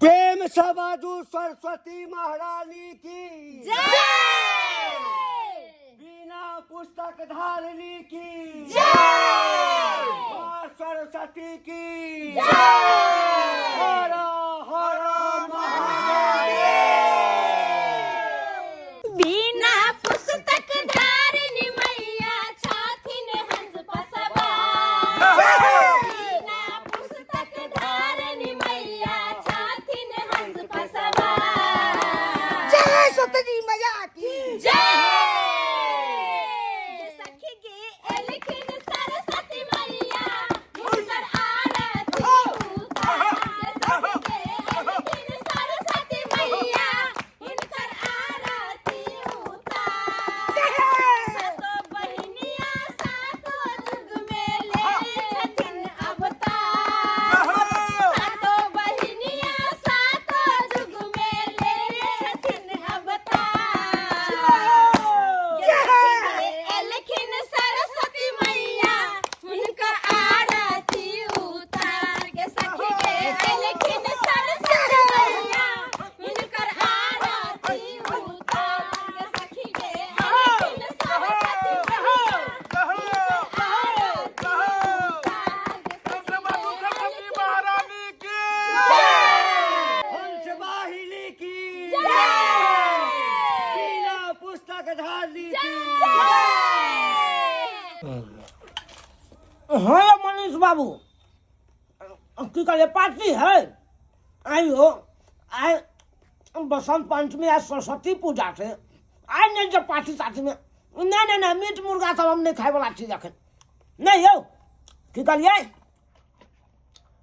प्रेम से बाजू सरस्वती महारानी की जय। बिना पुस्तक धारिणी की जय। माँ सरस्वती की हर हर महादेव। बिना पुस्तक धारिणी मैया छथिन हंस पसवार। बिना पुस्तक धारिणी मैया छथिन हंस पसवार। जय सरस्वती मैया की जय। सखी गे एलखिन सरस्वती मैया हुनकर आरती उतार। सखी गे एलखिन सरस्वती मैया हिनकर आरती उतार। सातो बहिनिया सातो जुग में ले छथिन अवतार। सातो बहिनिया सातो जुग में ले छथिन अवतार। एलखिन सरस्वती मैया हुनकर आरती उतार। के सखी के एलखिन सरस्वती मैया हुनकर आरती उतार। के सखी के एलखिन सरस्वती मैया हुनकर आरती उतार। के सखी के एलखिन महारानी की हंस वाहिनी की जय। बिना पुस्तक धारिणी की। हाँ यौ मनीष बाबू, की कहलियै? पार्टी है आइयो। आइ बसंत पंचमी आ सरस्वती पूजा छै, आइ नहि जे पार्टी सार्टीमे। नहि नहि नहि, मीट मुर्गा सब हम नहि खायवला छी एखन। नहि यौ, की कहलियै?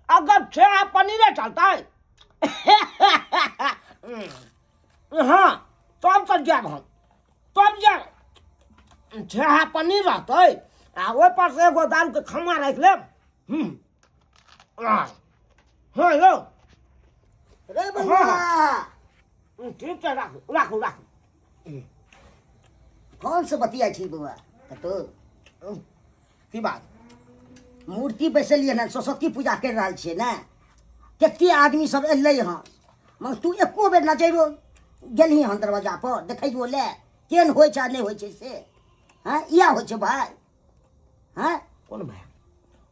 अगर छै आ पनीरे चलतै, हँ, तब तऽ जायब हम। तब जायब, ठेहा पनीर रहतै आ ओहिपर से एगो दारूके खम्मा राखि लेब। हूँ हँ यौ। रे बौआ। ठीक छै, राखू राखू राखू। कौन से बतिया छी बौआ कतौ? की बात? मूर्ति बैसेलियै ने, सरस्वती पूजा करि रहल छियै ने, कते आदमी सब एलै हँ, मगर तू एको बेर नजरो गेलही हँ दरवाजा पर देखैयो ले केहन होइ छै आ नहि होइ छै से? हँ, इएह होइ छै भाय? हँ। कोन भाय?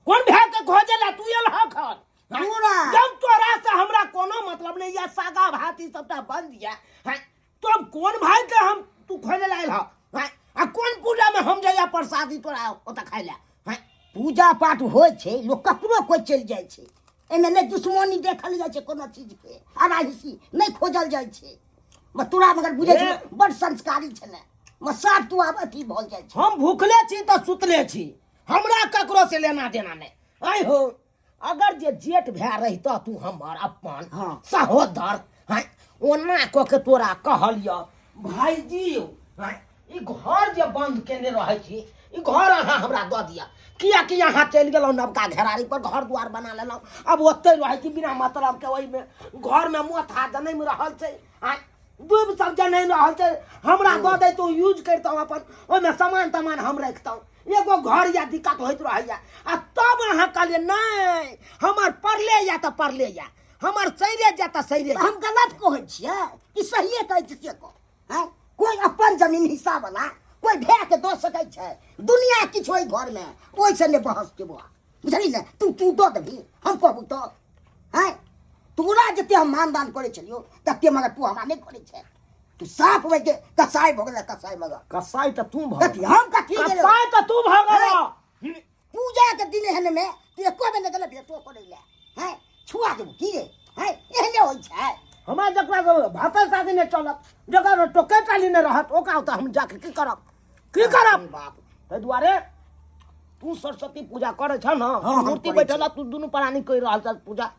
कोन भाय के खोजे ला तू एल हक हन? तोरा। जब तोरा से हमरा कोनो मतलब नहीं या सागा भात ई सबटा बंद या हैं, तब कोन भाई के हम तू खोजे ला आयल ह हैं? आ कोन पूजा में हम जाइया प्रसादी तोरा ओतऽ खाइ ला हैं? पूजा पाठ होइ छै, लोक ककरो कोइ चलि जाइ छै, एहिमे नहि दुश्मनी देखल जाइ छै, कोनो चीजके अराहिसी नहि खोजल जाइ छै। तोरा मगर बुझै छै बड़ संस्कारी छलै, साफ तू आब अथी भऽ जाइ छै। हम भूखले छी तऽ सुतले छी, हमरा ककरो से लेना देना नहि। आइ हो, अगर जे जेठ भए रहितह तू हमर अपन सहोदर हैं, ओना कऽ के तोरा कहलियह भाईजी यौ हैं, ई घर जे बंद केने रहै छी, ई घर अहाँ हमरा दऽ दिअ, किएकि अहाँ चलि गेलहुँ नवका घेरारी पर, घर द्वार बना लेलहुँ, आब ओतहि रहै छी बिना मतलब के। ओहिमे घरमे मोथा जनमि रहल छै आँय, डूबि सब जनमि रहल छै। हमरा दऽ दैतहुँ, यूज करितहुँ अपन, ओहिमे सामान तामान हम रखितहुँ। एगो घर या दिक्कत होइत रहैया आ तब अहाँ कहलियै नहि, हमर पड़ले या तऽ पड़ले या, हमर सैरे जा तऽ सैरे। हम गलत कहै छियै कि सहिए कहै छियै से कह। हैं, कोइ अपन जमीन हिस्सा वाला कोइ भए के दऽ सकै छै? दुनिया किछु ओहि घरमे ओहिसँ नहि बहस के बौआ, बुझली ने? तू तू दऽ देबही हम कहबू तऽ? हैं, तोरा जते हम मानदान करै छलियौ तते मगर तू हमरा नहि करै छै। तू साफ भऽ के कसाई भऽ गेलै, कसाई मगर। कसाई तऽ तू भऽ कथी हम कथी गेलौ? कसाई तऽ तू भऽ गेलौ। पूजा के दिन एहन में तू एको बेर नहि गेलै भेटो करै लए। हैं, छुआ देबू की रे? हैं, एहने होइ छै? हमरा जकरा से भाते शादी नहि चलत, जकरा टोके टाली नहि रहत, ओकरा ओतऽ हम जाके की करब, की करब? बाप। ताहि दुआरे तू सरस्वती पूजा करै छ ने? हँ, मूर्ति करै बैठल, तू दुनू प्राणी करि रहल छ पूजा,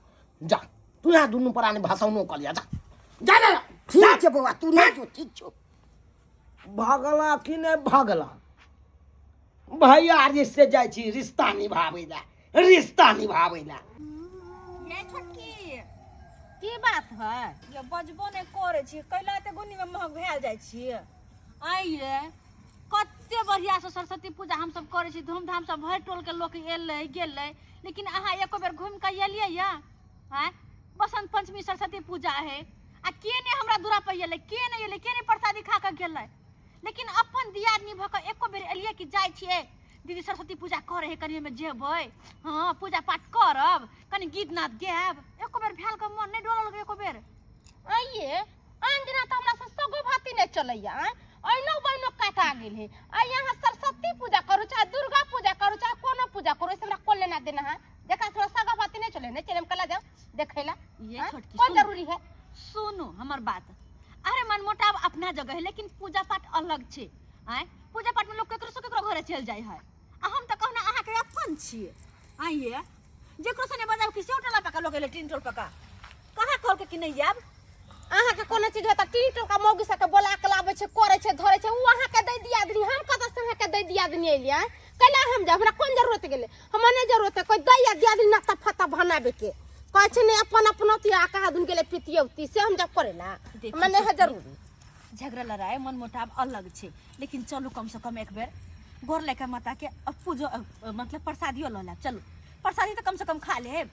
जा तू यहाँ दुनू प्राणी भसौनो कऽ लिअ, जा जा जा। ठीक छै बौआ, तू नहि जो, ठीक छौ। भगला कि नहि भगला? भैया रिश्ते जाइ छी रिश्ता निभाबै लए, रिश्ता निभाबै लए। ये छोटकी। की बात है? ये बजबो नहि करै छी, कैला एते गुन्नी में महग भेल जाइ छी? आइ रे, कते बढ़िया से सरस्वती पूजा हम सब करै छी, धूमधाम से भरि टोल के लोक एलै गेलै, लेकिन अहाँ एको बेर घुमि कऽ एलियै या? आँय, बसंत पंचमी सरस्वती पूजा है आ के ने हमरा दूरा पर एलै, के ने एलै, के ने प्रसादी खा कऽ गेलै। लेकिन अपन दियादनी भऽ कऽ एको बेर एलियै कि जाइ छियै दीदी सरस्वती पूजा करै है, कनि ओहिमे जेबै, हँ पूजा पाठ करब, कनि गीत नाद गायब, एको बेर भेल के मन नहि डोलल एको बेर। आइये आन दिना तऽ हमरा से सगो भाती नहि चलैया, आँय अइनो बहिनो काटा गेल है। आइ यहाँ सरस्वती पूजा करू चाहे दुर्गा पूजा करू चाहे कोनो पूजा करू, एहिसँ हमरा कोन लेना देना है? जकरा से हमरा सगा भाती नहि चले, नहि चले, हम कला जाउ देखै ला। ये आँय? छोटकी कोन सुनू। जरूरी है? सुनू हमर बात, अरे मन मोटाव अपना जगह है लेकिन पूजा पाठ अलग छै। आँय पूजा पाठ में लोग केकरो से केकरो घरे चलि जाइ है, आ हम तऽ कहना अहाँके अपन छियै। आइये जेकरो से नहि बजाब कि से टोला पका लोग एलै तीन टोल पका, कहाँ कहलकै कि नहि आयब? अहाँके कोनो चीज होता तीन टोल का मौगी सबके बोला के लाबै छै, करै छै धरै छै, उ अहाँके दै दिया दनी, हम कतऽ से अहाँके दै दिया दनी एलियै? कैला हम जाब? हमरा कोन जरूरत गेलै? हमरा नहि जरूरत है कोई दै या दिया दनी नाश्ता फत्ता बनाबे के। कहै छै नहि अपन अपनौती आ कहाँ दुन गेलै पितियौती, से हम जब करै ला देखी हमरा नहि है छोटकी, जरूरी। झगड़ा लड़ाई मन मुटाव अलग छै, लेकिन चलू कम से कम एक बेर गोर लेके माता के अब पूजो, मतलब प्रसादियो लऽ लेब। चलू प्रसादी तऽ कम से कम खा लेब।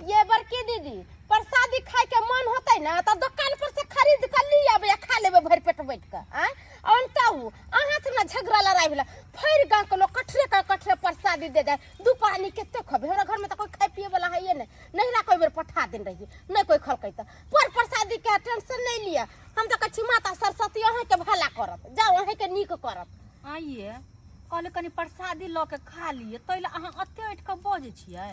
ये बड़की दीदी प्रसादी खाय के मन होतै ना तऽ दुकान पर से खरीद के ली आबै आ खा लेबै भरि पेट बैठ के। आँय अनताहू अहाँ से ना झगड़ा लड़ाई भेलै, फरि गाँव के लोग कठरे के कठरे प्रसादी दे जाए, दू पानी कते खबै? हमरा घर में तऽ कोई खाय पिए वाला है नहीं, नहिरा कोई बेर पठा देने रहिए, नहीं कोई खलकै तऽ पर प्रसादी के टेंशन नहीं लिअ। हम तऽ कहै छी माता सरस्वती अहाँके भला करत, जाउ अहाँके नीक करत। आइए कहले कनि प्रसादी लऽ के खा लिअ, तै लए अहाँ एते ऐठ कऽ बजै छियै?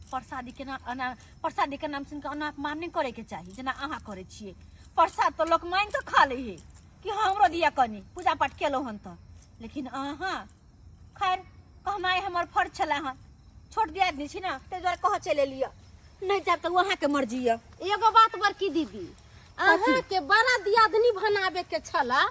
प्रसादी के नाम अना, प्रसादी के नाम सुनि कऽ अना अपमान नहि करे के चाही जेना अहाँ करै छियै। प्रसाद तऽ लोक मांगि कऽ खा लै है कि हँ हमरो दिअ कनि, पूजा पाठ केलहुँ हन तऽ, लेकिन अहाँ खैर कहनाइ हमर फर्ज छलै हन, छोट दियादनी छी ने ताहि दुआरे कहऽ चलि एलियै, नहि जायब तऽ ओ अहाँके मर्जी यऽ। एगो बात बड़की दीदी, अहाँके बड़ा दियादनी बनाबे के छला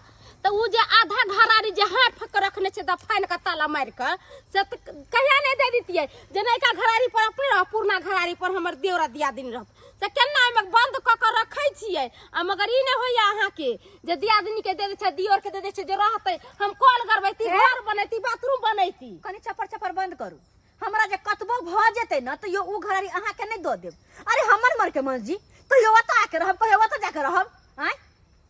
तऽ उ जे आधा घरारी जे हाथ फक रखने छै दफाइन के ताला मारि के, से तऽ कहिया नहि दे दितियै जे नयका घरारी पर अपने रह, पुरना घरारी पर हमर देवरा दियादनी रहत, से केना ओहिमे बंद कऽ के रखै छियै? आ मगर ई नहि होइया अहाँके जे दियादनी के दे दै छै, दियोर के दे दै छै जे रहतै, हम कल गड़बैती, घर बनैती, बाथरूम बनैती। कनि चपर चपर बंद करू, हमरा जे कतबो भऽ जेतै ने तैयो उ घरारी अहाँके नहि दऽ देब। अरे हमर मरके मर्जी, कहियो ओतऽ आके रहब, कहियो ओतऽ जाके रहब। आँय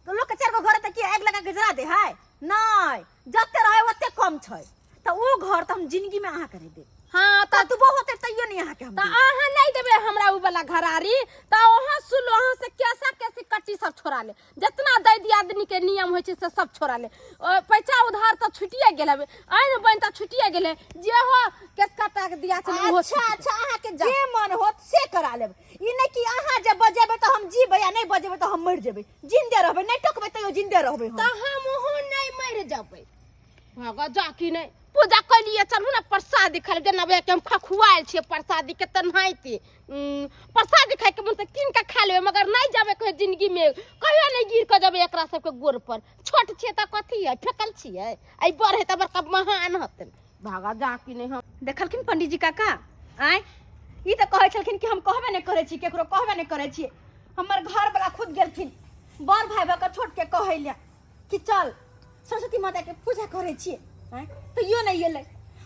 तऽ लोकके चारि गो घर तऽ की आगि लगा के जरा दे है? नहि, जते रहै ओते कम छै, तऽ उ घर तऽ हम जिंदगीमे अहाँके नहि देब। हाँ तऽ कतबो होतै तैयो नहि अहाँके हम तऽ देब। अहाँ नहि देबै हमरा उ वाला घरारी तऽ अहाँ सुनलो, अहाँ से कैसा कैसी कट्टी सब छोड़ा ले, जितना दै दियादनी के नियम होइ छै से सब छोड़ा ले। ओ पैसा उधार तऽ छुटिए गेल हबे, आइन बनि तऽ छुटिए गेलै, जे हो केस कटा के दिया छलै ओहो अच्छा छुटि अच्छा, अहाँके जाउ। जे मन होत से करा लेब, ई नहि कि अहाँ जे बजेबै तऽ हम जीबै आ नहि बजेबै तऽ हम मरि जेबै। जिन्दे रहबै, नहि टोकबै तैयो जिन्दे रहबै हम। तऽ हम ओहो नहि मरि जेबै। भगवा जा कि नहि पूजा कैलियै, चलू ने प्रसादी खाय लेब, जेना भैया के हम खखुआयल छियै प्रसादी के तन्हाइते। प्रसादी खायके मन तऽ कीन कऽ खा लेबै, मगर नहि जेबै कहियो जिंदगीमे, कहियो नहि गिर कऽ जेबै एकरा सबके गोर पर। छोट छियै तऽ कथी है, फेकल छियै, एहि बड़ है तऽ बड़का महान हतै। भागा जा कि नहि हम। देखलखिन पंडीजी काका, आँय ई तऽ कहै छलखिन कि हम कहबे नहि करै छी, केकरो कहबे नहि करै छी। हमर घरवला खुद गेलखिन बड़ भाय भऽ कऽ छोटके कहै लए कि चल सरस्वती माताके पूजा करै छियै, आँय तैयो नहि एलै।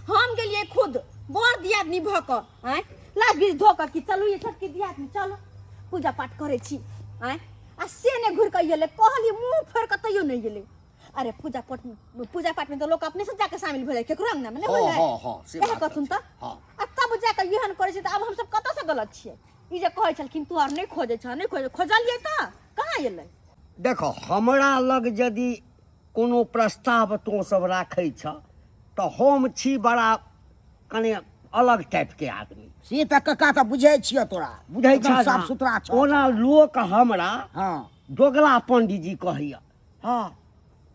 हम गेलियै खुद बड़ दियादनी भऽ कऽ, आँय लाज बीज धो कऽ कि चलू ये छोटकी दियादनी चलो पूजा पाठ करै छी, आँय आ से नहि घुरि कऽ एलै। कहलियै मुँह फोड़ि कऽ तैयो नहि एलै। अरे पूजा पाठ में तो लोग अपने से जाके शामिल भऽ जाइ, केकरो अंगना में नहि हँ, होइ है। हँ, हँ, से इएह बात तऽ कहथुन छै। तऽ। हँ। आ तब जाके एहन करै छै तऽ आब हमसब कतऽ से गलत छियै? ई जे कहै छलखिन तू आर नहि खोजै छह, नहि खोजै, खोजलियै तऽ कहाँ एलै? देखो हमरा लग यदि कोनो प्रस्ताव तोँ सब राखै छह तऽ हम छी बड़ा कने अलग टाइपके आदमी। से तऽ कक्का तऽ बुझै छियौ तोरा, बुझै एकदम छह साफ ने? सुथरा छह। ओना लोक हमरा हँ। दोगला पंडीजी कहैया, हँ,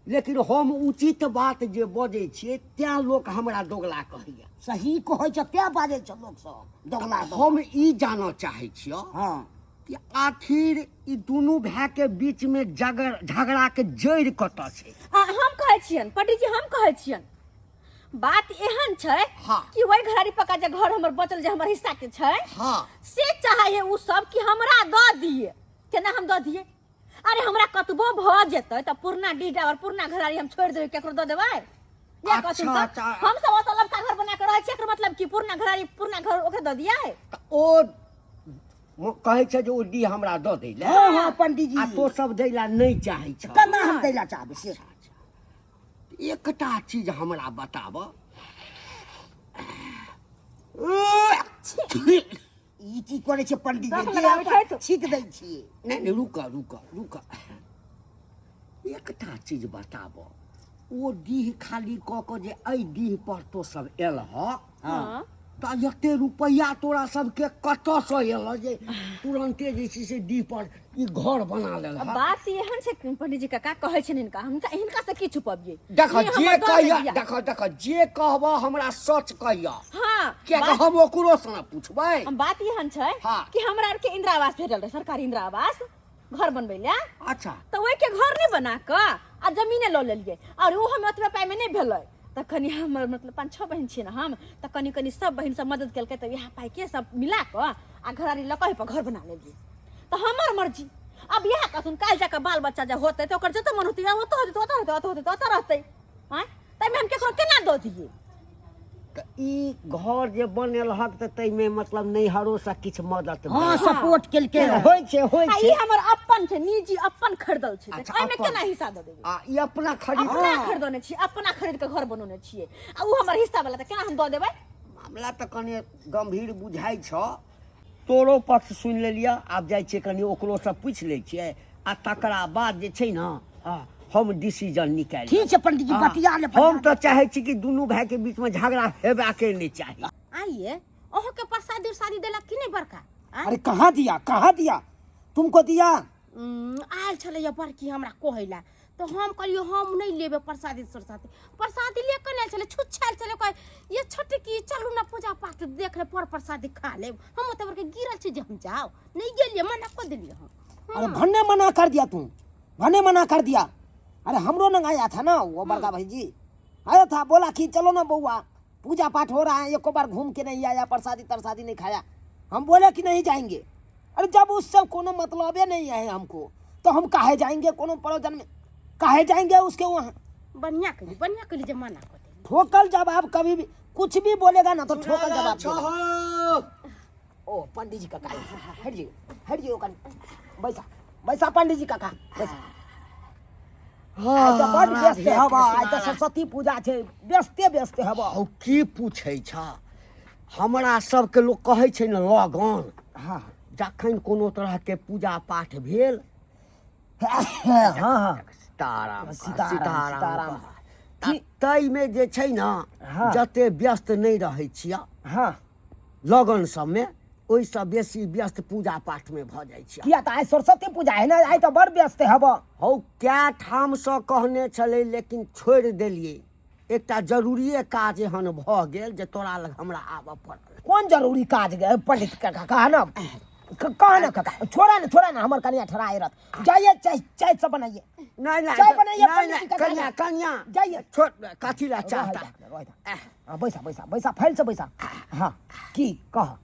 लेकिन हम उचित बात जे बजै छियै तैं लोक हमरा दोगला कहैया। सही कहै छ तें बाजै छ लोक सब दोगला दोगला। हम ई जानऽ चाहै छियौ हँ। कि आखिर ई दुनू भाय के बीच में झगड़ा के जड़ि कतऽ छै? आ हम कहै छियनि पंडीजी, हम कहै छियनि बात एहन छै हाँ। कि ओहि घरारी पका जे घर हमर बचल जे हमर हिस्सा के छै, हाँ। से चाहे है उ सब कि हमरा दऽ दिए। केना हम दऽ दिए? अरे हमरा कतबो भऽ जेतै तऽ पुरना डीह और पुरना घरारी हम छोड़ि देबै, केकरो दऽ देबै? या कहथिन अच्छा, तऽ अच्छा। हम सब ओतऽ लबका घर बना के रहै छियै, एकर मतलब कि पुरना घरारी पुरना घर ओकरे दऽ दियै? तऽ ओ कहै छै जे ओ डीह हमरा दऽ दै लए। हँ हँ पंडीजी। आ तो सब दै लए नहि चाहै छ। केना हम दै लए चाहबै से? एकटा चीज हमरा बताब। ई की करै छै पंडीजी? दम लगाबै छै तो। छीक दै छियै। नहि नहि, रुक रुक रुक, एकटा चीज बताब, ओ डीह खाली कऽ कऽ जे एहि डीह पर तो सब एल ह तऽ एते रुपैआ तोरा सबके कतऽसँ एल जे तुरन्ते जे छै से डीह पर ई घर बना लेल? बात एहन छै पंडीजी काका, कहै छनि हिनका, हुनका हिनका से की छुपबियै? देख ई हमर जे दऽ कहिया देलियै। देख देख, जे कहब हमरा सच कहिया। हाँ। कियाकि हम ओकरो से ना पूछबै। हम बात एहन छै हाँ। कि हमरा आरके इंदिरा आवास भेटल रहै, सरकारी इंदिरा आवास घर बनबै लए। अच्छा। तऽ ओहिके घर नहि बना कऽ आ जमीने लऽ लेलियै, आओर ओ हम ओतबे पाइमे नहि भेलै, तऽ कनि हमर मतलब 5-6 बहिन छियै ने हम, तऽ कनि कनि सब बहिन सब मदद केलकै, तऽ इएह पाइके सब मिला कऽ आ घरारी लऽ कऽ ओहिपर घर बना लेलियै। तऽ हमर मर्जी अब इएह कहथुन, काल्हि जाकऽ बाल बच्चा जे होतै तऽ ओकर जतऽ मन होतै ओतऽ होतै, ओतऽ रहतै, ओतऽ होतै तऽ ओतऽ रहतै। आँय, ताहिमे हम केकरो केना दऽ दियै? तऽ ई घर जे बनेलहक तऽ ताहिमे मतलब नैहरोसँ किछु मदद हँ भेल? सपोर्ट केलकै। होइ छै, होइ आ छै। ई हमर अपन छै, निजी अपन खरीदल छै। अच्छा, एहिमे अपन। केना हिस्सा दऽ देबै? आ ई अपना खरीद अपना खरीदने छियै, अपना खरीद कऽ घर बनौने छियै, आ ओ हमर हिस्सा वाला तऽ केना हम दऽ देबै? मामला तऽ कनि गम्भीर बुझाइ छौ। तोरो पक्ष सुनि लेलियऽ, आब जाइ छियै कनि ओकरोसँ पूछि लै छियै आ तकरा बाद जे छै ने, हँ, हम डिसीजन निकालि। ठीक छै पंडीजी, बतिया ले। हम तऽ चाहै छी कि दुनू भाइके बीचमे झगड़ा हेबाके नहि चाही। आइए अहूँके प्रसादी उरसादी देलक कि नहि बड़का? आँय? अरे कहाँ दिया, कहाँ दिया तुमको दिया? आयल छलैया बड़की हमरा कहै लए, तऽ हम कहलियै हम नहि लेबै प्रसादी सरसादी। प्रसादी ले कऽ नहि आयल छलै, छुच्छा आयल छलै, कहै ये छोटकी चलू ने पूजा पाठ देख ले, पर प्रसादी खा लेब। हम ओतऽ बड़के गिरल छी जे हम जाउ, नहि गेलियै, मना कऽ देलियै हम। अरे भन्ने मना कर दिया तू, भन्ने मना कर दिया। अरे हमरो नंग आया था ना वो बड़का भाई जी आया था, बोला कि चलो ना बउआ पूजा पाठ हो रहा है, एको बार घूम के नहीं आया, प्रसादी तरसादी नहीं खाया। हम बोले कि नहीं जाएंगे। अरे जब उससे कोनो मतलबे नहीं है हमको तो हम काहे जाएंगे, कोनो परोजन में काहे जाएंगे उसके वहाँ? बढ़िया कली, बढ़िया कली जे मना कऽ देली। ठोकल जवाब, कभी भी कुछ भी बोलेगा ना तो ठोकल जवाब देगा। छहो। ओ पंडित जी काका, हट जाइए हट जाइए, कन बैसा बैसा पंडित जी काका बैसा। आइ तऽ बड व्यस्त हब, आइ तऽ सरस्वती पूजा छै, व्यस्ते व्यस्त हब। हौ की पूछै छ, हमरा सबके लोक कहै छै ने लगन। हाँ। जखन कोनो तरहके पूजा पाठ भेल, हाँ हाँ, सीताराम सीताराम, सीताराम सीताराम। कह। ताहिमे जे छै ने, हाँ। जते व्यस्त नहि रहै छियै हाँ लगन सबमे, ओहिसँ बेसी व्यस्त पूजा पाठमे भऽ जाइ छियै। किया तऽ आइ सरस्वती पूजा है ने, आइ तऽ बड़ व्यस्त हब। हौ कए ठामसँ कहने छलै, लेकिन छोड़ि देलियै। एकटा जरूरिए काज एहन भऽ गेल जे तोरा लग हमरा आबऽ पड़ल। कोन जरूरी काज गे पंडित काका? कह ना, कह ना काका। छोड़ा ना, छोड़ा ना, हमर कनिया ठहराए रहत। जाइए चाय, चाय सब बनाइए। नहीं नहीं, चाय बनाइए नहीं पंडित नहीं जी काका। कन्या कन्या जाइए। छोड़, कथी ला चाहता? हाँ, बैसा बैसा बैसा, फैल से बैसा। हाँ की कह?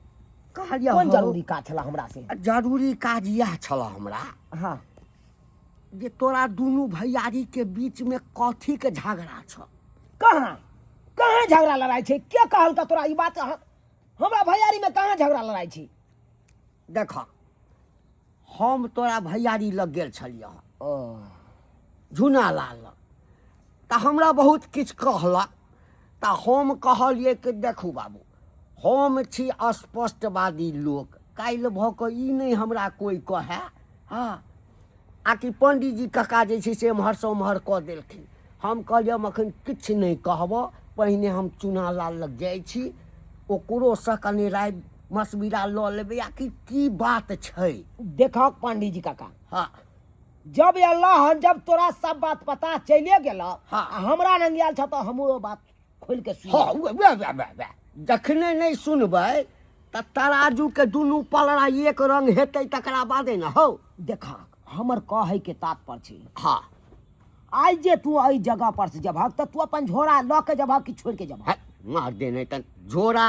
कहलियै कोन हौ, जरूरी काज छला हमरा से? जरूरी काज इएह छल हमरा हाँ जे तोरा दुनू भैयारी के बीच में कथी के झगड़ा छ? कहाँ कहाँ झगड़ा लड़ाई छै? के कहलका तोरा ई बात? हमरा भैयारी में कहाँ झगड़ा लड़ाई छै? देख, हम तोरा भैयारी लग गेल छलियै झुना लाल लग, तऽ हमरा बहुत किछु कहलक, तऽ हम कहलियै कि देखू बाबू, हम छी स्पष्टवादी लोक, काल्हि भऽ कऽ ई नहि हमरा कोइ कहए। हँ, आकि पंडीजी काका जे छै से एम्हरसँ ओम्हर कऽ देलखिन। हम कहलियै हम एखन किछु नहि कहबऽ, पहिने हम चुना लाल लग जाइ छी, ओकरोसँ कनि राय मशविरा लऽ लेबै आकि की बात छै। देखहक पंडीजी काका, हँ जब अल्लाह हन, जब तोरा सब बात पता चलिए गेल। हाँ। आ हमरा नंग आयल छ तऽ हमरो बात खोलि के सुन। हँ, वएह वएह वएह वएह, जखने नहि सुनबै तऽ तराजूके दुनू पलड़ा एक रंग हेतै तकरा बादे ने हौ। देखहक, हमर कहै के तात्पर्य छै, हँ आइ जे तू एहि जगह पर से जेबहक तऽ तू अपन झोरा लऽ के जेबहक कि छोड़ि के जेबहक? है मार दे, नहि तऽ झोरा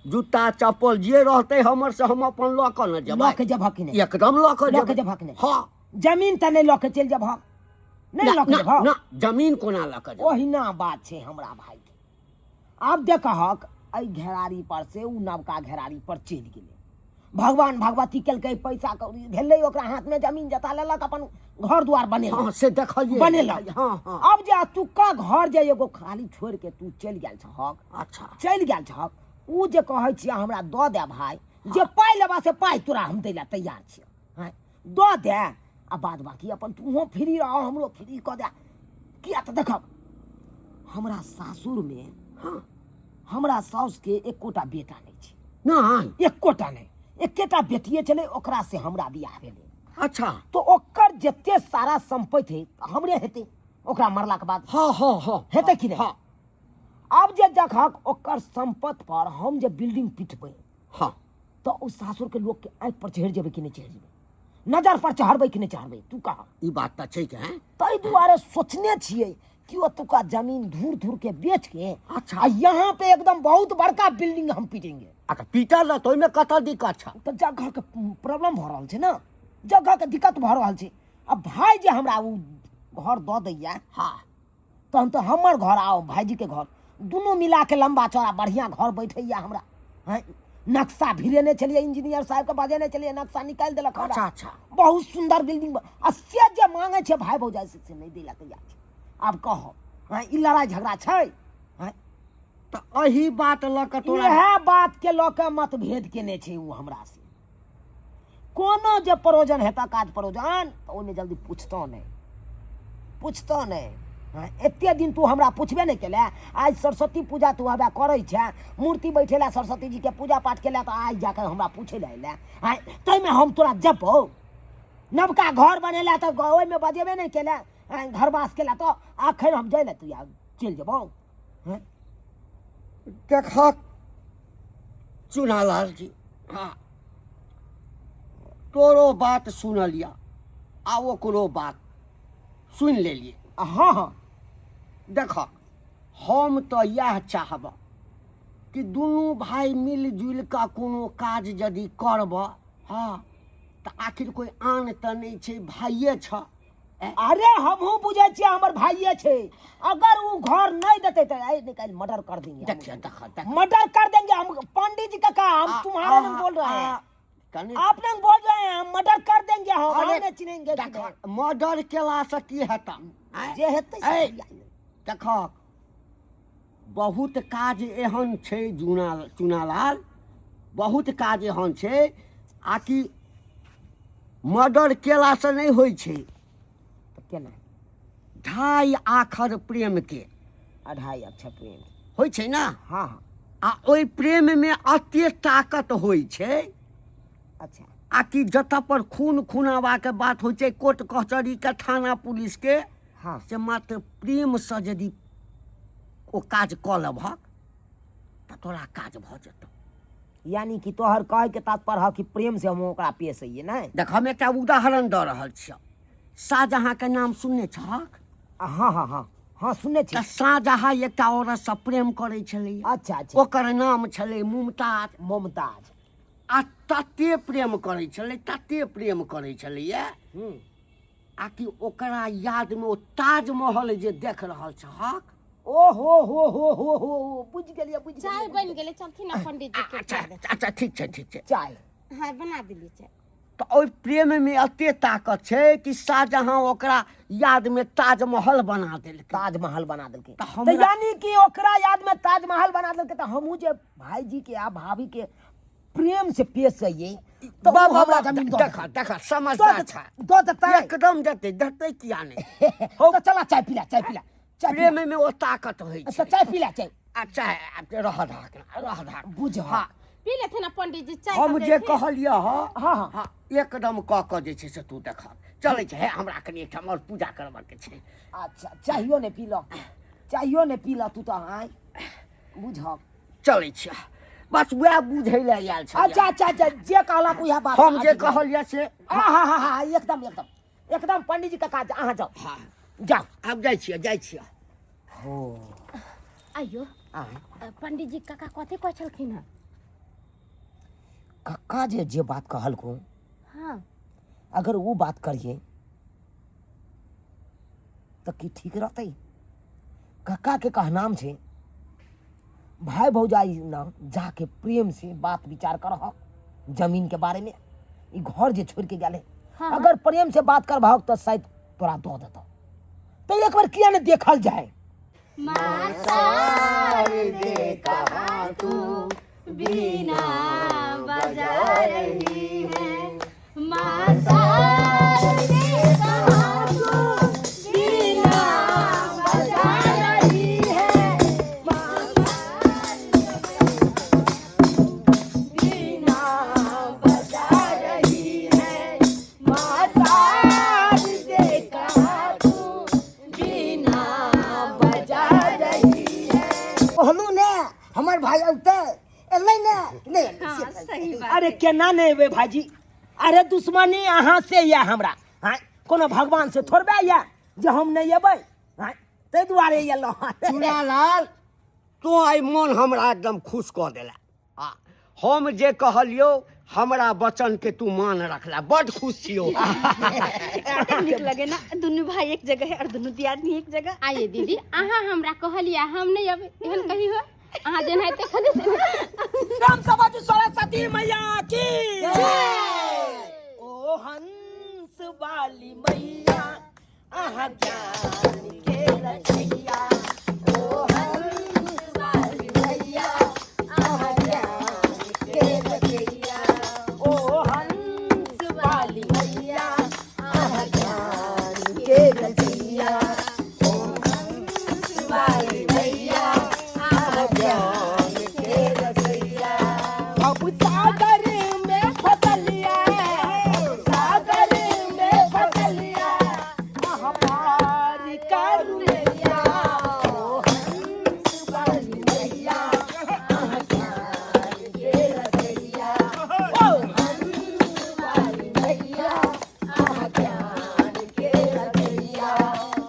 जूता चप्पल जे रहतै हमर से हम अपन लऽ कऽ ने जेबै। लऽ के जेबहक कि नहि? एकदम लऽ कऽ लऽ के जेबै। जेबहक नहि? हँ। जमीन तऽ नहि लऽ के चलि जेबहक? नहि लऽ के ना जेबहक? ना, जमीन कोना लऽ कऽ जेबै? ओहिना बात छै हमरा भाई के। आब देखहक, एहि घेरारी पर से ओ नवका घेरारी पर चलि गेलै। भगवान भगवती केलकै, पैसा कौड़ी भेलै ओकरा हाथमे, जमीन जथा लेलक, अपन घर दुआर बनेलक। हँ, से देखलियै। बनेलक। हँ हँ अब जे अतुका घर जे एगो खाली छोड़ि के तू चलि गेल छहक, अच्छा, चलि गेल छहक, ओ जे कहै छियै हमरा दऽ दे भाय, जे पाइ लेबा से पाइ तोरा हम दै लए तैयार छियै, हँ दऽ दे, आ बाद बाकी अपन तूहो फ्री रह, हमरो फ्री कऽ दे। किया तऽ देखब हमरा सासुरमे, हँ, हमरा साउसके एकोटा बेटा नहि छै। नहि, एकोटा नहि, एकेटा बेटिए छलै, ओकरा से हमरा बियाह भेलै। अच्छा। तो ओकर जते सारा सम्पत्ति है हमरे हेतै ओकरा मरलाके बाद। हँ हँ हँ हेतै कि नहि? हँ। आब जे जखक ओकर सम्पत्ति पर हम जे बिल्डिंग पिटबै, हँ, तऽ ओ सासुरके लोकके आँखि पर चढ़ि जेबै कि नहि चढ़ि जेबै, नजर पर चढ़बै कि नहि चढ़बै, तू कह। ई बात तऽ छै के हैं। ताहि दुआरे सोचने छियै कि ओतुका जमीन धूर धूर के बेच के, अच्छा, आ यहाँ पे एकदम बहुत बड़का बिल्डिंग हम पीटेंगे। आ तऽ पीटल तऽ ओहिमे कतऽ दिक्कत छै? तऽ जगह के प्रॉब्लम भऽ रहल छै ने, जगह के दिक्कत भऽ रहल छै। आ भाय जे हमरा ओ घर दऽ दैया, हँ, तहन तऽ हमर घर आ भायजीके घर दुनू मिलाके लम्बा चौड़ा बढ़िआँ घर बैठैया हमरा। हँ, नक्शा भिड़ेने छलियै, इंजीनियर साहबके बजेने छलियै, नक्शा निकालि देलक हमरा। अच्छा अच्छा। बहुत सुन्दर बिल्डिंग। आ से जे मांगै छै भाय भौजाइ से नहि दै लए तैयार छै। आब कहऽ, हँ, ई लड़ाइ झगड़ा छै? हँ, तऽ एहि बात लऽ कऽ तोरा इएह बातके लऽ कऽ मतभेद केने छै ओ हमरा से। कोनो जे परोजन हेतऽ, काज परोजन, तऽ ओहिमे जल्दी पुछतौ नहि, पुछतौ नहि। हँ, एते दिन तू हमरा पुछबे नहि केले, आइ सरस्वती पूजा तू हवा करै छै, मूर्ति बैठेला, सरस्वती जीके पूजा पाठ केला, तऽ आइ जाकऽ हमरा पूछै लए अयलै। आँय, ताहिमे हम तोरा जपौ? नवका घर बनेला तऽ ओहिमे बजेबे नहि केले, आँय, घरवास केला, तऽ आखिर हम जाइ लए तू चलि जेबौ? हँ। देखक चुनालाल जी, हँ, तोरो बात सुनलिया आ ओकरो बात सुनि लेलियै। हँ हँ। देख, हम तऽ इएह चाहब कि दुनू भाय मिल जुलि कऽ कोनो काज यदि करब, हँ, तऽ आखिर कोइ आन तऽ नहि छै, भाइये छऽ। अरे हमहूँ बुझै छियै हमर भाइये छै, अगर उ घर नहीं देते तो आइ निकाल मर्डर कर देंगे। देखिए, देख देख, मर्डर कर देंगे हम। पंडित जी काका, हम तुम्हारे नहीं बोल रहे हैं, कनि आप नहीं बोल रहे हैं, हम मर्डर कर देंगे हम। अरे, हम नहीं चिन्हेंगे कि देख नहीं। मर्डर केलासँ की हेतऽ? आँय? जे हेतै से ऐ, करिया। देख, बहुत काज एहन छै जूना चुनालाल, बहुत काज एहन छै आ कि मर्डर केलासँ नहि होइ छै। तऽ केना? ढाई आखर प्रेमके, अढ़ाई अक्षर प्रेम होइ छै ने? हँ हँ। आ ओहि प्रेममे अते ताकत होइ छै, अच्छा, आ कि जतऽ पर खून खुनाबाके बात होइ छै, कोर्ट कचहरीके, थाना पुलिसके, हँ, से मात्र प्रेमसँ यदि ओ काज कऽ लेबहक तऽ तोरा काज भऽ जेतौ। यानी कि तोहर कहैके तात्पर्य है कि प्रेम से हम ओकरा पेश अइए नहि? देख, हम एकटा उदाहरण दऽ रहल छियौ। शाहजहाँके नाम सुनने छहक? हँ हँ हँ हँ, सुनने छी। तऽ शाहजहाँ एकटा औरतसँ प्रेम करै छलैया। अच्छा अच्छा। ओकर नाम छलै मुमताज। मुमताज। आ तते प्रेम करै छलै, तते प्रेम करै छलैया आ कि ओकरा यादमे ओ ताजमहल जे देख रहल छहक। ओ हो हो हो हो हो, बुझि गेलियै, बुझि चाय गेलियै। बनि गेलै, चलथिन ने पंडित जी के। अच्छा अच्छा, ठीक छै, ठीक छै। चाय हाँ, बना देलियै चाय। तऽ ओहि प्रेममे एते ताकत छै कि शाहजहाँ ओकरा यादमे ताजमहल बना देलकै। ताजमहल बना देलकै। तऽ तऽ हमरा यानी कि ओकरा यादमे ताजमहल बना देलकै, तऽ हमहूँ जे भाईजी के आ भाभी के प्रेम से पेश अइयै तऽ ओ वाह, वाह, हमरा वाह, जमीन दऽ देख देतै। देख, दऽ समझदार देतै, छै। दऽ देतै। एकदम देतै, देतै किया नहि? तऽ चला, चाय पीला, चाय पीला, चाय पीला। प्रेममे ओ ताकत होइ अच्छा छै। चाय पीला, चाय। अच्छा, रह रह रह रह। बुझ। हँ। पी लेथिन ने पंडित जी चाय? हम तऽ जे देथिन। कहलियै हँ। हँ हँ। हँ, एकदम कऽ कऽ जे छै से तू देख, चलै छै। हे, हमरा कनि एकठाम आओर पूजा करबाके छै। अच्छा, चाहियो नहि पीलऽ, चाहियो नहि पीलऽ तू तऽ। आँय, बुझऽ। चलै छियै, बस वएह बुझै लए आयल छै। अच्छा अच्छा अच्छा, जे कहलक उएह बात। हम जे कहलियै से। हाँ हाँ हाँ हाँ, एकदम एकदम एकदम। पंडित जी काका, अहाँ जाउ। हँ। जाउ। आब जाइ छियै, जाइ छियै। हो। आइयो। आँय? पंडित जी काका कथी कहै छलखिन हँ? कक्का जे जे बात कहलको, हँ, अगर वो बात करिए तऽ की ठीक रहतै? कक्का के कहनाम छै भाय भौजाई ना जाके प्रेम से बात विचार करह जमीन के बारे में ई घर जे छोड़ के गेल है अगर प्रेम से बात करबहक तऽ शायद तोरा दऽ देतौ तऽ एक बार किया ने देखल जाए बीना बजा रही है माँ शारदे कहाँ तू बीना बजा रही है माँ बीना बजा रही है माँ शारदे कहाँ तू बीना बजा रही है कहलू ने हमर भाई औते एलै ने नहि एलै, हाँ से सही बात अरे केना नहि एबै भाईजी अरे दुश्मनी अहाँ से यऽ हमरा हाँ कोनो भगवान से थोड़बे यऽ जे हम नहि एबै हाँ ताहि दुआरे एलहुँ हँ। चूड़ालाल तू आइ मन हमरा एकदम खुश कऽ देला आ हम जे कहलियौ हमरा वचन के तू मान रखला बड खुश छियौ कते नीक लगे ना दुनू भाई एक जगह है और दुनू दियादनी एक जगह आइए दीदी अहाँ हमरा कहलियै हम नहि अबै एहन कही हो अहाँ जेनाहिते कहलियै तेनाहिते। राम सबाजू सरस्वती मैया की ओ हंस वाली मैया अहाँ ज्ञान के रचैया ओ हंस वाली मैया अहाँ ज्ञान के रचैया ओ हंस वाली मैया अहाँ ज्ञान के रचैया ओ हंस वाली मैया अहाँ ज्ञान के रचैया अब सागर में फसलिया सागर में फसलिया अहाँ पार करू नैया ओ हंस वाली मैया अहाँ ज्ञान के रचैया ओ हंस वाली मैया अहाँ ज्ञान के रचैया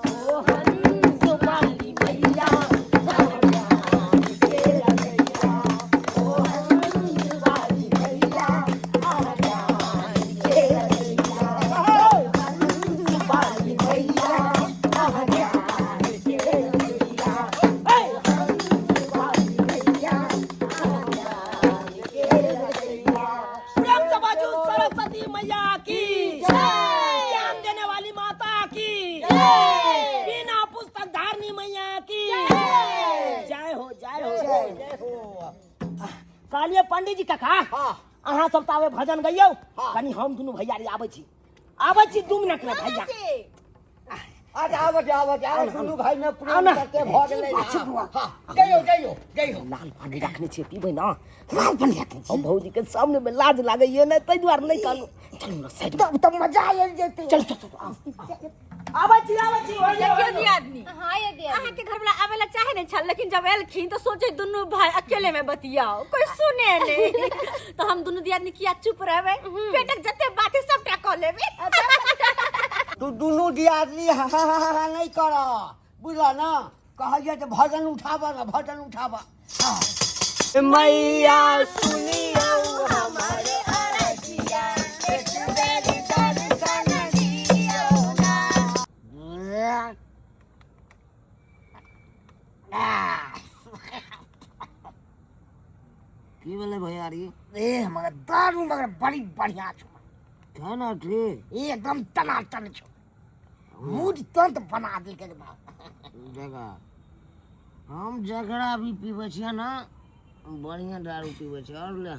ओ हंस वाली मैया अहाँ ज्ञान के रचैया ओ हंस वाली मैया अहाँ ज्ञान के रचैया ओ हंस वाली मैया अहाँ ज्ञान के रचैया हे हंस वाली मैया अहाँ ज्ञान के रचैया प्रेम से बाजू सरस्वती मैया की ज्ञान देने वाली माता की बिना पुस्तक धारनी मैया की जय हो जय हो जय हो कहलिए पंडित जी काका अहाँ सब तऽ आबे भजन गइयौ कनी हम दुनू भैयारी आबै छी आबै छी 2 मिनट में भैया अच्छा आबऽ दे आबऽ दे आबऽ दुनू भाई में आउ प्रेम ना। करते भऽ गेलै हाँ जइयौ जइयौ जइयौ लाल पानी रखने छियै पीबै ना लाल पानी रखने छी हम भौजी के सामने में लाज लागैए ने ताहि दुआरे नहि कहलहुँ चलू ना साइड तब तब मजा आबि जेतै चल चल चल आबै छी आबै छी होइए, देखियौ होइए। दियादनी हाँ ये दियादनी अहाँके घर वाला आबै ला चाहे नहीं छल लेकिन जब एलखिन तो सोचे दुनू भाई अकेले में बतियाओ कोई सुने नहीं तो हम दुनू दियादनी किया चुप रहबै पेटक जते बात है सबटा कऽ लेबै तू दुनू दियादनी हा हा हा हा नहि कर बुझल ना कहलियै जे भजन उठाबऽ ने भजन उठाबऽ मैया सुनियौ हमर अरजिया एक बेर दर्शन दियौ ना। की भेलै भैयारी ए मगर दारू मगर बड़ी बढ़िया छौ केना ठीक एकदम टनाटन छौ मूड तुरंत बना देलकै रे बाप देखा हम जकरा भी पीबै छियै ने बढ़िआँ दारू पीबै छियै आओर ले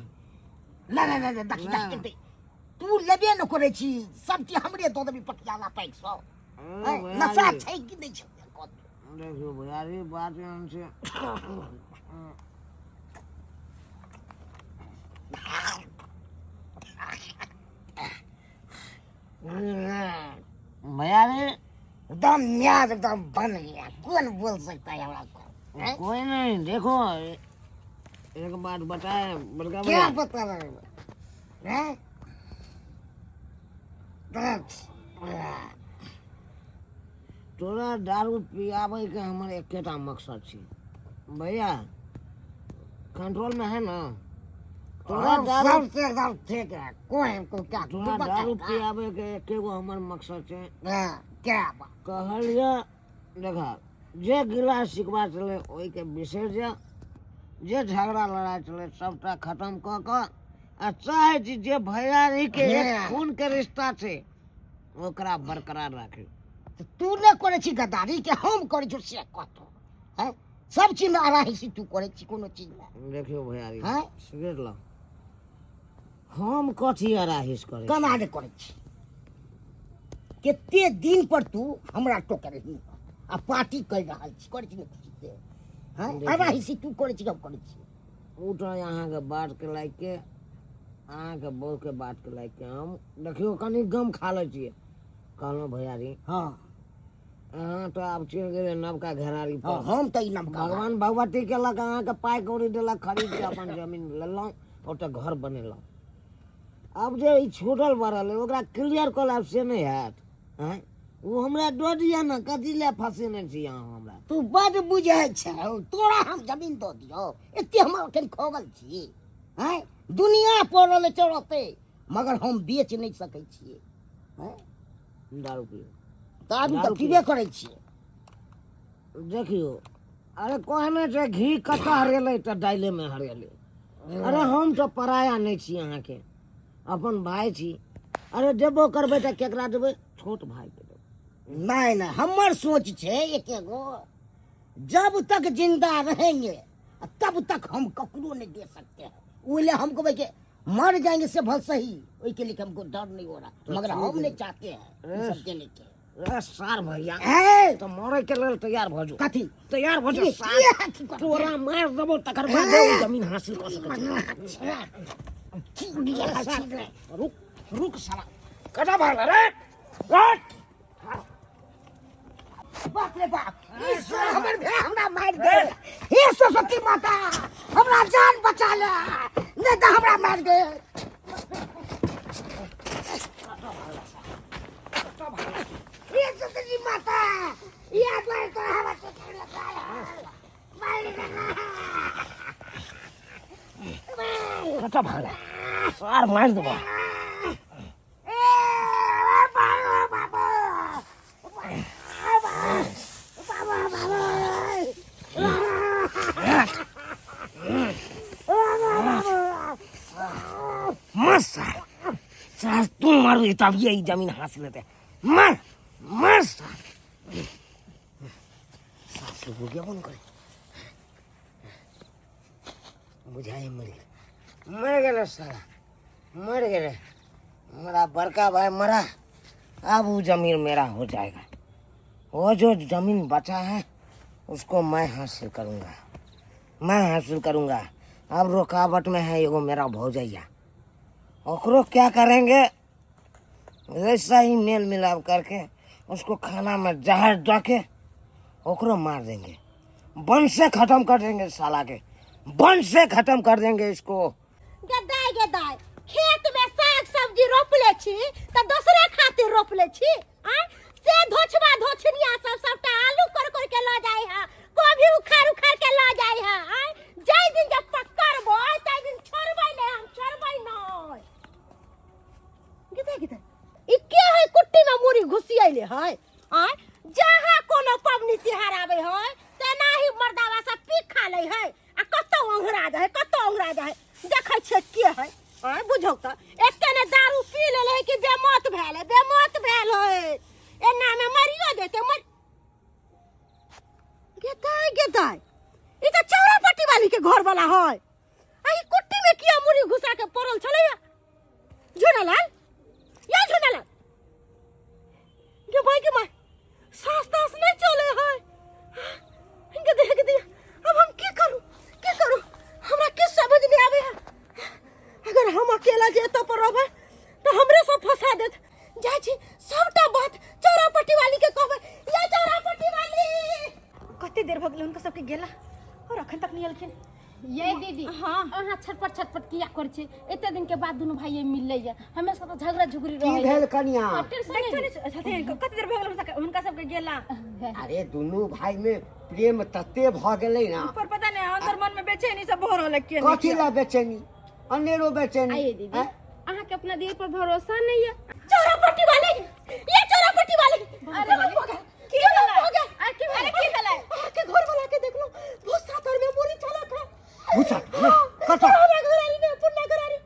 नहीं नहीं नहीं देखी देखी देखी तू लेबे न करै छी सब चीज हमरे दऽ देबी पटियाला पैक सौ ए, नशा भैयारी, छै कि नहि छै कह देखियौ भैयारी बात एहन छै भैयारी एकदम न्याज एकदम बन गया कौन बोल सकता है हमरा को हैं? कोई नहीं देखो एक बात बताए बड़का क्या भैया बता रहे हो हैं? बस, तोरा दारू पियाबै के हमर एकेटा मकसद छी भैया कंट्रोल में है ना तोरा हम दारू सबसे एकदम ठीक है कोई हमको क्या तोरा दारू पियाबै के एकेगो हमर मकसद छै हाँ, क्या बात कहलियै देखा जे गिला शिकवा छलै ओहिके बिसरि जा जे झगड़ा लड़ाइ छलै सभटा खतम कऽ कऽ आ चाहै छी जे भैयारीके एक खूनके रिश्ता छै ओकरा बरकरार राखी। तऽ तू नहि करै छी गद्दारी के हम करै छी से कहतो हैं? सब चीजमे अराही छी तू करै छी कोनो चीजमे। देखियौ भैयारी, हैं? सिगरेट लाउ। हम कथी अराहिस करै छी? केना नहि करै छी? कते दिन पर तू हमरा टोकलही आ पार्टी करि रहल छी, करै छी नहि खुशी से हैं? अराही छी तू करै छी हम करै छी। ओ तऽ अहाँके बातके लायक के, अहाँके बहूके बातके लायक के हम देखियौ कनि गम खा लै छियै। कहलहुँ भैयारी, हाँ, अहाँ तऽ आब चलि गेलियै नवका घेरारी पर। हाँ, हम तऽ ई नवका भगवान भगवती केलक, अहाँके पाइ कौड़ी देलक, खरीद के अपन जमीन लेलहुँ, ओतऽ घर बनेलहुँ। आब जे ई छूटल बढ़ल अइ ओकरा क्लियर कऽ लेब से नहि हैत? आँय, ओ हमरा दऽ दिअ ने, कथी लए फँसेने छी अहाँ हमरा? तू बड बुझै छै, तोरा हम जमीन दऽ दियौ? एते हम एखन खोगल छी? आँय, दुनिया पड़ल चढ़तै मगर हम बेच नहि सकै छियै। आँय, दारू पियौ। दारू तऽ दारू पीबे करै छियै। देखियौ, अरे कहने छै घी कतऽ हरेलै तऽ दाइलेमे हरेलै। अरे हम तऽ पराया नहि छी अहाँके, अपन भाय छी। अरे देबो करबै तऽ केकरा देबै? छोट भायके देबै। नहीं नहीं, हमर सोच छै एके गो, जब तक जिंदा रहेंगे तब तक हम ककरो नहीं दे सकते हैं। ओहि लिए हम कहबै कि मर जाएंगे से भल सही, ओहि के लिए हमको डर नहीं हो रहा, मगर हम नहीं चाहते हैं ई सब देने के। ए सार भैया, ए तऽ मरै के लेल तैयार भऽ जो। कथी तैयार भऽ जो? की सार की अथी करबै? तोरा मारि देबौ तकर बाद ओ जमीन हासिल कऽ सकै छी। की अथी रे? रुक रुक साला, कटा भागल रे, रुक। बाप रे बाप, ई सार हमर भाय हमरा मारि दे। हे सरस्वती माता, हमरा जान बचा ले, नहीं तऽ हमरा मारि दे। हे सरस्वती माता, ये द्वार तो हमरा से मारि दे। कटा भागल सार, मारि देबौ। ए बाबा बाबा बाबा बाबा मर सार, सार तू मरबी तब ये जमीन हासिल हेतै। मर मर सार। सास हो गया कौन करे बुझाइ मरि गेल, मरि गेलै साला, मर गेलै। मेरा बड़का भाई मरा, अब वो जमीन मेरा हो जाएगा। वो जो जमीन बचा है उसको मैं हासिल करूंगा, मैं हासिल करूंगा। अब रुकावट में है एगो मेरा भौजैया, ओकरो क्या करेंगे, वैसा ही मेल मिलाप करके उसको खाना में जहर दे के ओकरो मार देंगे, वंश से खत्म कर देंगे साला के, वंश से खत्म कर देंगे इसको। गदाय गदाय, खेत में साग सब्जी रोपले छी त दोसरे खातिर रोपले छी? आय से धोछबा धोछनिया सब सबटा आलू कर कर के ल जाय है, कभी उखाड़ उखाड़ के ल जाय है। आय जाय दिन जब पकड़बो ताहि दिन छोड़बै नहीं, हम छोड़बै नहीं। गदाय गदाय, ई के है कुट्टी में मुड़ी घुसियले है? आय जहाँ कोनो पबनी तिहार आबै है तेनाही मर्दावा सब पी खा लै है आ कतौ ओंघरा जाइ है, कतौ ओंघरा जाइ है। देखै छियै के है? आय बुझौ तऽ एते ने दारू पी लेले है कि बेमौत भेल है, बेमौत भेल है, एना में मरियो जेतै। मर गेदाय गेदाय, ई तऽ चौरा पट्टी वाली के घर वाला है। आ ई कुट्टी में किया मुड़ी घुसा के पड़ल छलैया? झुनालाल, या झुनालाल, गे भाई के माय, सास तास नहीं चले है। गे दे गे दे, अब हम की करू, की करू, हमरा किछ समझ नहीं आवे है। अगर हम अकेला जे एतऽ पर रहबै तऽ हमरे सब फंसा देत। जाइ छी सबटा बात चौरा पट्टी वाली के कहबै। या चौरा पट्टी वाली, कते देर भऽ गेलै हुनका सबके गेला और अखन तक नहि एलखिन। ये दीदी। हाँ। अहाँ छटपट छटपट किया करै छी? एते दिन के बाद दुनू भाई मिललै या, हमेशा तऽ झगड़ा झुगड़ी की रहै। भेल कनिया? हाँ, टेंशन देखियौ नहि। ने छथिन, कते देर भऽ गेल हुनका सबके गेला। अरे दुनू भाई में प्रेम तते भऽ गेलै ना, पर पता नहीं अंदर मन में बेचैनी सब भऽ रहल है के नहीं। कथी ला बेचैनी? अनेरो बेचैनी। आइए दीदी। आँय? अहाँ के अपना दिल पर भरोसा नहीं है। चौरा पट्टी वाली, ये चौरा पट्टी वाली, अरे हो गया, की हो गया? अरे की भेलै? अहाँ के घर वाला के देखलो भूसा तर में मुड़ी चलत है। भूसा तर में? कतऽ? हमरा घरारी में, पुरना घरारी।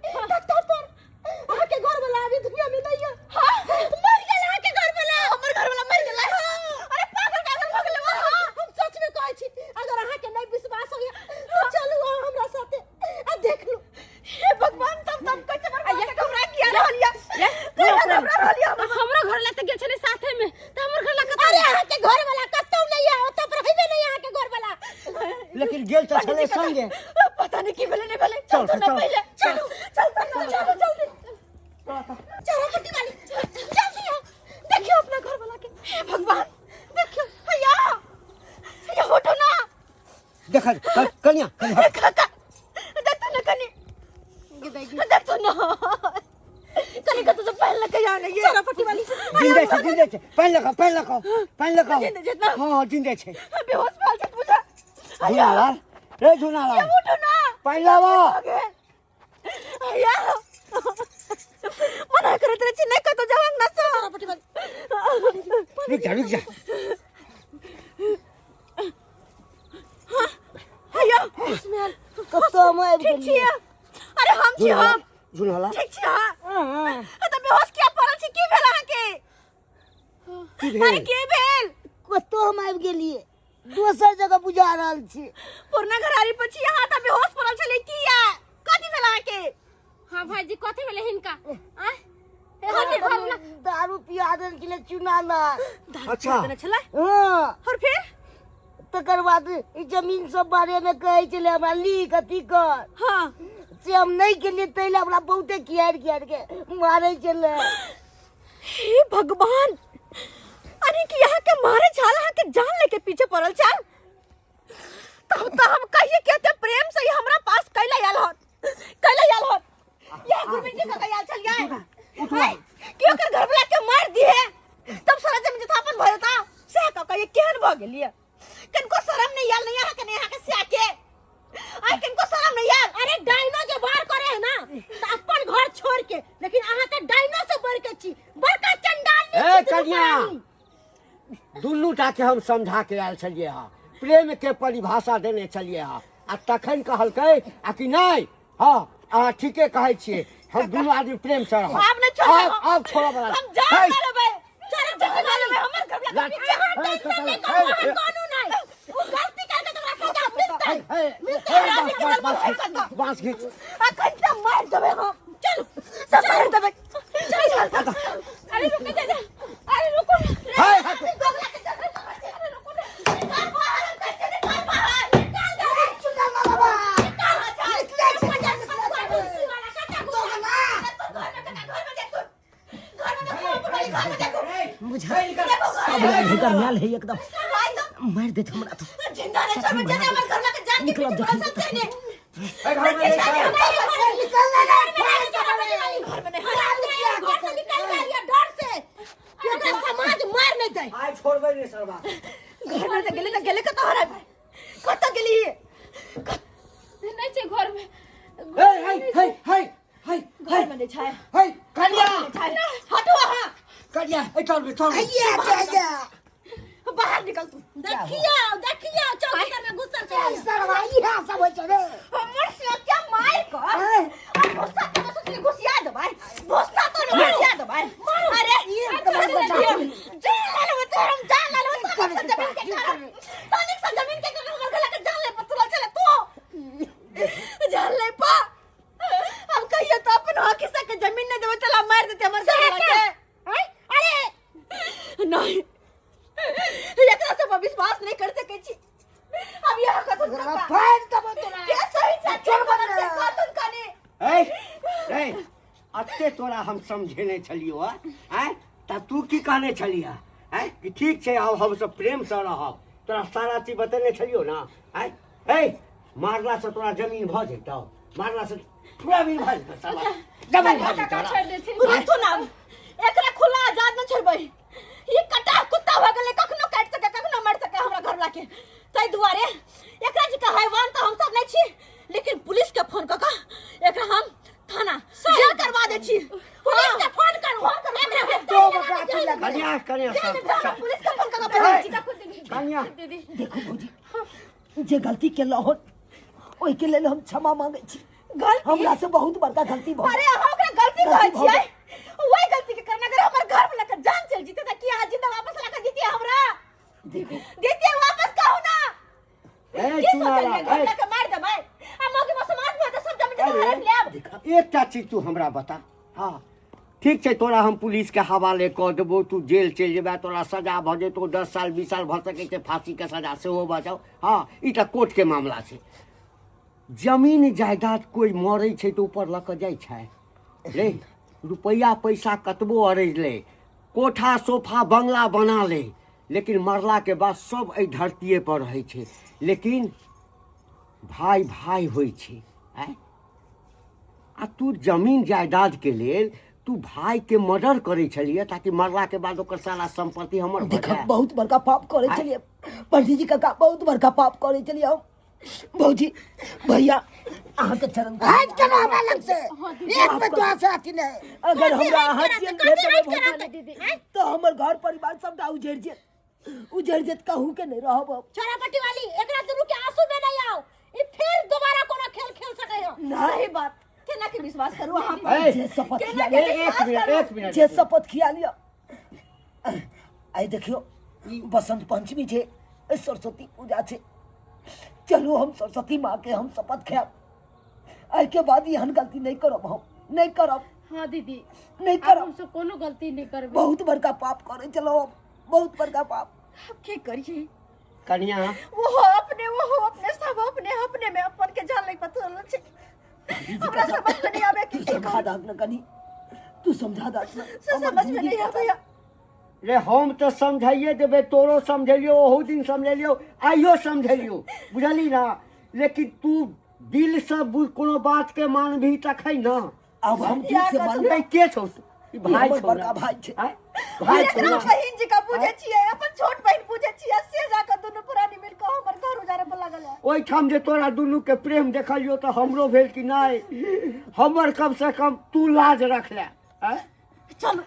छलै संगे। पता नहीं की भेलै नहीं भेलै। चल, चल चल। ना पहिले, चलो चल चल चलो जल्दी। चलो पट्टी वाली, जल्दी आओ। देखियो अपना घर वाला के। हे भगवान, देखियो भैया, भैया उठो ना। देख कनिया कनिया। काका देखो ना कनी, देखो ना कनी, कतो से पहले के जाने ये चलो पट्टी वाली। जिंदे छै, जिंदे छै। पानि लऽ कऽ, पानि लऽ कऽ, पानि लऽ कऽ। जिंदे छै ना? हँ, जिंदे छै। बेहोश भेल छै बुझा। झुनालाल रे, झुनालाल। उठो ना। पानि लाबऽ। भैया मना करैत रहै छी नहि कतौ जाउ ना से। चलो पट्टी वाली। रुक जा, रुक जा। भैया। कतऽ हम आबि ठीक गेलियै? छियै? अरे हम छी। झुनालाल। हम झुनालाल। ठीक छी। अहाँ तऽ बेहोश किया पड़ल छी? की भेल अहाँके? की अरे भेल? की भेल? कतऽ हम आबि गेलियै? दोसर जगह बुझा रहल छी। पुरना घरारी पर छी अहाँ, तऽ बेहोश पड़ल छलै किया? कथी भेल अहाँके? हाँ भाईजी, कथी भेलै हिनका? आँय, कथी घर वाला? दारू पिया देलखिन चुनाला। अच्छा। देने छलै? हँ। और फिर? तकर बाद ई जमीन सब बारे में कहै छलै हमरा लिख अथी कर। से हम नहि केलियै, ताहि लए हमरा बहुते खियार खियार के मारै छलै। हे भगवान, अरे कि यहाँ के मारे छाल, अहाँ के जान लेके पीछे पड़ल छाल। तब तो हम कहिए के ते प्रेम से ही हमरा पास कैला आयल हत, कैला आयल हत। यह गुरमीत जी का आयल छल ये कि ओकर घर वाला के मार दिए तब सारा जमीन जथा अपन भर देता। से का कहिए केहन भ गेलिए? कनको शरम नहीं आयल? नहीं यहाँ के, नहीं यहाँ के से के आई किनको शरम नहीं आयल? अरे डाइनो जे बाहर करे है ना तो अपन घर छोड़ के, लेकिन अहाँ तो डाइनो से बढ़ के छी, बड़का चंडाल ए छी दुनू कन्या। प्राणी। दुनू टा के हम समझा के आयल छलियै हँ, प्रेम के परिभाषा देने छलियै हँ, आ तखन कहलकै आ कि नहि, हँ अहाँ ठीके कहै छियै, हम दुनू आदमी प्रेम से रहब। आब नहीं छोड़बै। आब आब छोड़ऽ बला। हम जान हे, ना लेबै, चल जान ना लेबै हमर घर वाला के पीछे। हे, टेंशन नहीं हे, करू, हे, अहाँ कानू नहीं, उ गलती करके तोरा सजा मिलतै। हे, हे, हे, बाँस, बाँस, बाँस, बाँस घीच। अखन तऽ मारि देबै हम। चलू सब मारि देबै, चल चल। अरे रुक जा जा, अरे रुको। हे, हे, दोगला के चल, अरे रुको ना। निकाल बाहर, हम कहै छियै, निकाल बाहर, निकाल दे। निकाल, चल। घर में देखो, घर में देखो, बुझा सब लग गर्मायल है एकदम, मारि देत हमरा तो। जिंदा नहीं छोड़बै, जिंदा हमर घर लके जान के निकलब पीछे जखन पड़ल छै ने। हे, घर में नहीं छै। घर में नहीं। घर से निकल गया डर से कि ओकरा समाज मार नहीं दे। आइ छोड़बै नहि सरबा। घर में तऽ गेलै तऽ गेलै, कतऽ हराय, कतऽ गेली? नहीं छै घर में। हे हे हे हे हे। घर में नहि छै। हे कन्या। छै, हटो अहाँ। कन्या, ए चल बे, चल बे। हैया हैया। बाहर निकल तू। देखियो देखियो, चौकी में घुसल छै। सरवा इएह सब होइ छै रे। हमर से क्या मार कर आ गुस्सा के सोचली घुसिया देबै, गुस्सा तो नहीं घुसिया देबै। अरे जान ले लेबै तोहर, हम जान ले लेबै तोहर से जमीन के कारण, तनिक से जमीन के कारण हमर गला के जान ले पर तुलल चले। तू जान ले पा, हम कहियो तो अपन हक हिस्सा के जमीन नहीं देबै चला मार देते हमर घर वाला के। अरे नहीं, एकरा सब विश्वास नहीं कर सकै छी। अब यह कथन फाड़ि देबौ तोरा। के सही छै, के गलत छै, कथन कने। ए ए, अते तोरा हम समझेने छलियो आँय, तऽ तू की कहने छलियै आँय? कि ठीक छै, आब हम सब प्रेमसँ रहब। तोरा सारा चीज बतेने छलियो ना आँय? ए मारलासँ तोरा जमीन भऽ जेतौ? मारलासँ पूरा जमीन भऽ जेतौ साला, जमीन भऽ जेतौ ना? छोड़ देथिन। रुकू ना, एकरा खुला आजाद न छोड़बै। ई कटा कुत्ता भऽ गेलै, कखनो काटि सके, कखनो मारि सके हमरा घर वाला के। ताहि दुआरे एकरा जी के हैवान तऽ हमसब नहि छी, लेकिन पुलिस के फोन कऽ कऽ एकरा हम थाना जेल करवा दै छी। पुलिस के फोन करू, फोन करू एकरा पुलिस के। तो बकरा तू लगा। कन्या, कन्या, सब सब पुलिस के फोन कऽ कऽ बजबै छी। कन्या। दीदी। देखू भौजी, जे गलती केलहुँ हन ओहिके लेल हम क्षमा मांगै छी। गलती? हमरा से बहुत बड़का गलती भऽ अरे अहाँ ओकरा गलती कहै गलती भऽ छियै? वही गलती के कारण अगर हमर घर वाला के जान चल जीते त की अहाँ जिंदा वापस ला के जीतिए हमरा? देखू। जीतिए वापस, कहू ना। ए की चुनाला, सोचलियै? घर ए वाला के मार देबै आ मौगी में समाज में तऽ सब जमीन अरे, हड़प लेब। एकटा चीज तू हमरा बता। हाँ ठीक छै, तोरा हम पुलिस के हवाले कऽ देबो, तू जेल चलि जेबे, तोरा सजा भऽ जेतौ 10 साल 20 साल भऽ सकै छै, फाँसीके सजा सेहो भऽ जाउ। हाँ, ई तऽ कोर्टके मामला छै। जमीन जायदाद कोइ मरै छै तऽ ऊपर लऽ कऽ जाइ छै रे? रुपैआ पैसा कतबो अरैज ले, कोठा सोफा बंगला बना ले, लेकिन मरलाके बाद सब एहि धरतीये पर रहै छै। लेकिन भाय भाय होइ छै। आँय, आ तू जमीन जायदादके लेल तू भाईके मर्डर करै छलियै ताकि मरलाके बाद ओकर सारा सम्पत्ति हमर भऽ देखब जाय। बहुत बड़का पाप करै आँय? छलियै पंडीजी काका, बहुत बड़का पाप करै छलियै हम। भौजी भैया, अहाँके चरण हट के हमरा लग से, एक में तोरा से अथी नहीं। अगर हमरा अहाँ करत, जेल कथी भेज देबै हटि करत, भौजी दीदी, तऽ हमर घर परिवार सबटा उजड़ि जेत, उजड़ि जेत, कहू के नहि रहब हम। छोरा पट्टी वाली, एकरा दुनू के आंसू में नहीं आओ, ई फिर दोबारा कोनो खेल खेल सकै हो। नहि। सही बात, केना के विश्वास करू अहाँ पर? ए, जे शपथ केना खिया के ए, एक विश्वास मिनट, करू? एक मिनट। जे शपथ खिया लिअ। आइ देखियौ बसंत पंचमी छै, सरस्वती पूजा छै, चलू हम सरस्वती माँ के हम शपथ खायब, एहिके बाद एहन गलती नहि करब, हम नहि करब। हाँ दीदी, नहि आब करब। हम सब कोनो गलती नहीं करबे। बहुत बड़का पाप करै छलहुँ हम, बहुत बड़का पाप। अब की करिए कनिया? वो अपने, वो अपने, सब अपने अपने में अपन के जान नहीं पता चलल छै। हमरा समझ में नहीं आवे कि तू की समझा करू। दाक न कनी, तू समझा दाक न। से हमर समझ में जिंदगी नहीं आवे। रे, हम तऽ समझाइए देबै। तोरो समझेलियौ, ओहू दिन समझेलियौ, आइयो समझेलियौ, बुझली ना? लेकिन तू दिलसँ कोनो बातके मानबही तखन ने। अब हम दिल से मान नहीं, के छौ ई? भाई हमर छौ बड़का ना? भाई छै। आँय? भाई छौ एकरा ना? बहिन जी का पूछे छियै, अपन छोट बहिन पूछे छियै, से जाकर दुनू पुरानी मिल के हमर घर उजारे पर लागल है। ओहिठाम जे तोरा दुनूके प्रेम देखलियौ तऽ हमरो भेल कि नहि, हमर कमसँ कम तू लाज रख ले। आँय? चलो,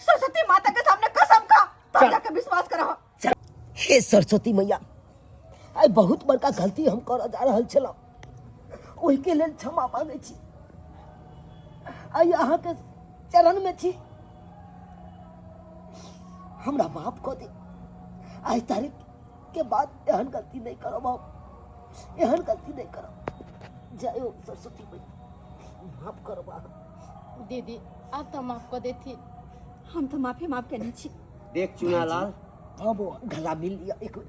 सरस्वती माता के सामने कसम खा, तब चल। जाके विश्वास करो। हे सरस्वती मैया, आइ बहुत बड़का गलती हम करऽ जा रहल छलहुँ, ओहिके लेल क्षमा मांगै छी। आइ अहाँके चरणमे छी, हमरा माफ कऽ दे। आइ तारीख के बाद एहन गलती नहि करब हम, एहन गलती नहि करब। जय हो सरस्वती मैया, माफ करब अहाँ। दीदी, आब तो माफ कर देती। हम तो माफी माफ केने छी। देख चुनालाल। हाँ बौआ, गला मिल लिया, एक बेर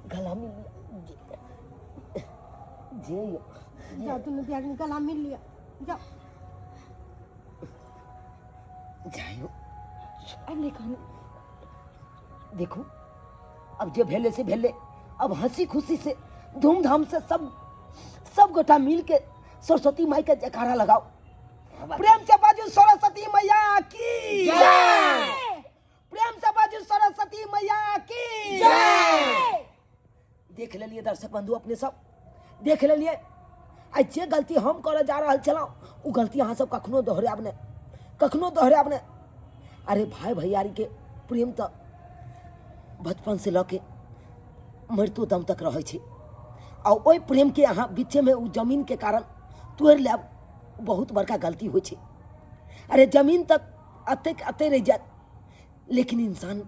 गला मिल लिया। जे जे जाओ, दुनू दियादनी गला मिल लिया, जाओ। जाइयो। अब नहीं कहने। देखू, अब जे भेले से भेले, अब हंसी खुशी से धूमधाम से सब सब गोटा मिल के सरस्वती माई के जयकारा लगाओ। प्रेम से बाजू, सरस्वती मैया की जय! प्रेम से बाजू, सरस्वती मैया की जय! देख लेलिए दर्शक बंधु, अपने सब देख लेलिए, आइ जे गलती हम करऽ जा रहल छलहुँ ओ गलती अहाँ सब कखनो दोहरायब नहि, कखनो दोहरायब नहि। अरे भाई भैयारी के प्रेम तऽ बचपन से लऽ के मृत्यु दम तक रहै छै, आ ओहि प्रेमके अहाँ बीचेमे ओ जमीनके कारण तोड़ि लेब, बहुत बड़का गलती होइ छै। अरे जमीन तक अतेक अते रहि जायत, लेकिन इंसान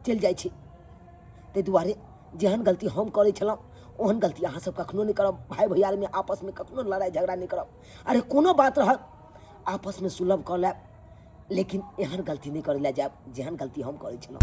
चलि जाइ छै। ताहि दुआरे जेहन गलती हम करै छलहुँ ओहन गलती अहाँ सब कखनो नहि करब। भाय भैयारीमे आपसमे कखनो लड़ाइ झगड़ा नहि करब। अरे कोनो बात रहत आपसमे सुलभ कऽ लेब, लेकिन एहन गलती नहि करै लए जायब जेहन गलती हम करै छलहुँ।